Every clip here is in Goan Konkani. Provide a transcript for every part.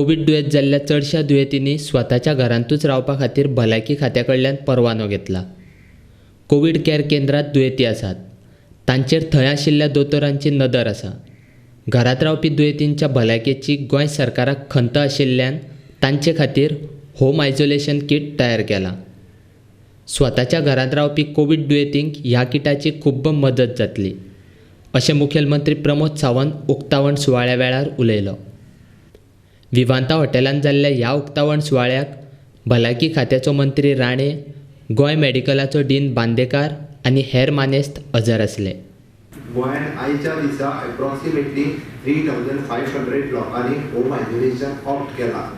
कोवीड दुयेंत जाल्ल्या चडश्या दुयेंतींनी स्वताच्या घरांतूच रावपा खातीर भलायकी खात्या कडल्यान परवानो घेतला. कोवीड कॅर केंद्रांत दुयेंती आसात, तांचेर थंय आशिल्ल्या दोतोरांची नदर आसा. घरांत रावपी दुयेंतींच्या भलायकेची गोंय सरकाराक खंत आशिल्ल्यान तांचे खातीर होम आयसोलेशन कीट तयार केलां. स्वताच्या घरांत रावपी कोवीड दुयेंतींक ह्या किटाची खूब्ब मदत जातली, अशें मुखेलमंत्री प्रमोद सावंत उक्तावण सुवाळ्या वेळार उलयलो. विवांता हॉटेलांत जाल्ल्या ह्या उक्तावण सुवाळ्याक भलायकी खात्याचो मंत्री राणे, गोंय मेडिकलाचो डीन बांदेकार आनी हेर मानेस्त हजर आसले. गोंयांत आयच्या दिसा एप्रॉक्सिमेटली 3500 लोकांनी होम आयसोलेशन ऑप्ट केला.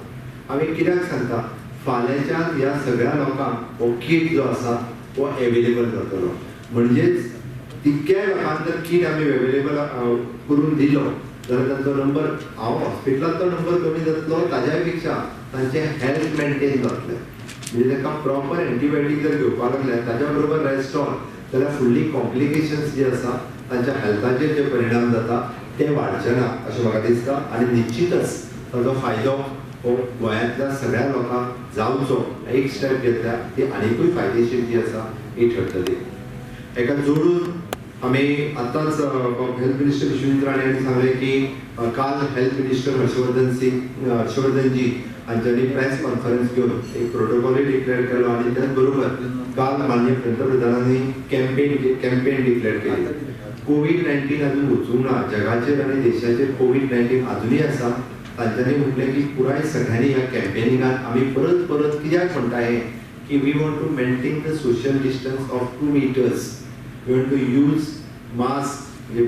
हांवें कित्याक सांगता, फाल्यांच्यान ह्या सगळ्या लोकांक हो कीट जो आसा हो एवेलेबल जातलो. म्हणजेच तितक्याय लोकांक जर कीट आमी एवेलेबल करून दिलो जाल्यार तांचो नंबर, हांव हॉस्पिटलांत तो नंबर कमी जातलो, ताज्याय पेक्षा तांचें हेल्थ मेंटेन जातलें. म्हणजे तांकां प्रॉपर एंटीबायोटीक जर घेवपाक लागले ताज्या बरोबर रेस्टॉल जाल्यार फुडली कॉम्प्लिकेशन्स जी आसा तांच्या हेल्थाचेर जे परिणाम जाता ते वाडचे ना अशें म्हाका दिसता. आनी निश्चितच ताजो फायदो हो गोंयांतल्या सगळ्या लोकांक जावचो, एक स्टेप घेतल्या ती आनिकूय फायदेशीर जी आसा ही ठरतली. एका जोडून आमी आतांच हेल्थ मिनिस्टर विश्वजीत राणे हांणी सांगलें की काल हेल्थ मिनिस्टर हर्षवर्धनजी हांच्यांनी प्रेस कॉन्फरन्स घेवन एक प्रोटोकॉलूय डिक्लेअर केलो आनी त्याच बरोबर काल माननीय पंतप्रधानांनी कॅम्पेन डिक्लेअर केली. कोवीड-19 अजून वचूंक ना, जगाचेर आनी देशाचेर कोवीड-19 अजुनूय आसा. तांच्यांनी म्हटलें की पुराय सगळ्यांनी ह्या कॅम्पेनिंगान आमी परत परत कित्याक म्हणटा हें की we want to maintain the social distance of 2 meters, we want to use mask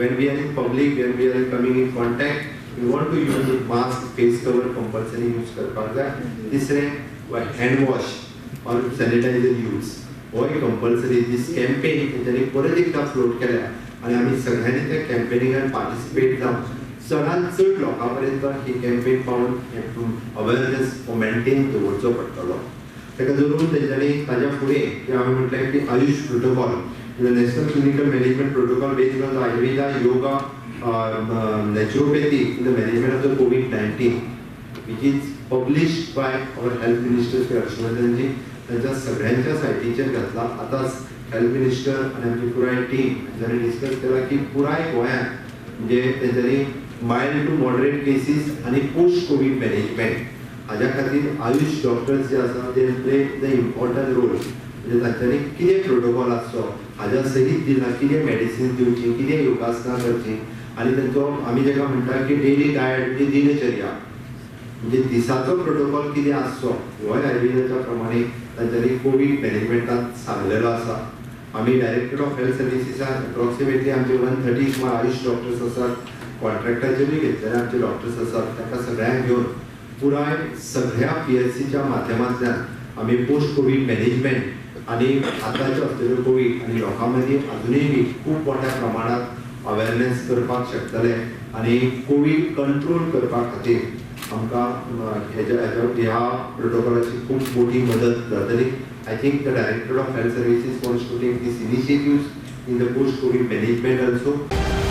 when we are in public, when we are coming in contact, we want to use mask, face cover compulsory use करपाक जाय. तिसरें hand wash or sanitizer use होय कंपल्सरी. दीस कॅम्पेन तेंच्यांनी परत एकदां फ्लोट केल्या आनी आमी सगळ्यांनी त्या कॅम्पेनिंगान पार्टिसिपेट जावन चडांत चड लोकां पर्यंत ही कॅम्पेन पावोवन अवेरनेस हो मेंटेन दवरचो पडटलो. ताका धरून तेंच्यांनी ताज्या फुडें जें हांवें म्हटलें की AYUSH protocol, the National Clinical Management Protocol based on the Ayurveda, Yoga, Naturopathy in the management of the COVID-19, which is published by our Health Minister Shri Harshvardhan ji, तांच्या सगळ्यांच्या सायटीचेर घातला. आतांच हेल्थ मिनिस्टर आनी आमची पुराय टीम तांच्यांनी डिस्कस केला की पुराय गोंयांत म्हणजे तेंच्यांनी मायल्ड टू मॉडरेट केसीस आनी पोस्ट कोवीड मॅनेजमेंट हाज्या खातीर आयुष डॉक्टर्स जे आसा ते प्ले the important role. म्हणजे तांच्यांनी कितें प्रोटोकॉल आसचो हाज्या सहीत दिला, कितें मेडिसिन दिवची, कितें योगासनां करची आनी तांचो आमी जेका म्हणटा की डेली डायट म्हणजे दिनचर्या, म्हणजे दिसाचो प्रोटोकॉल कितें आसचो होय आयुर्वेदाच्या प्रमाणे तांच्यांनी कोवीड मॅनेजमेंटात सांगलेलो आसा. आमी डायरेक्टर ऑफ हेल्थ सर्विसीसान एप्रॉक्सिमेटली आमचे 130 सुमार आयुष डॉक्टर्स आसात, कॉन्ट्रॅक्टाचेरूय घेतलेले आमचे डॉक्टर्स आसात, तांकां सगळ्यांक घेवन पुराय सगळ्या पीएचसीच्या माध्यमांतल्यान आमी पोस्ट कोवीड मॅनेजमेंट आनी आतांच्यो आसलेल्यो कोवीड आनी लोकां मदीं अजुनूय बी खूब मोठ्या प्रमाणांत अवेरनेस करपाक शकतले आनी कोवीड कंट्रोल करपा खातीर आमकां ह्या प्रोटोकॉलाची खूब मोठी मदत जातली. I think the director of health services wants to take this initiatives in the post COVID management also.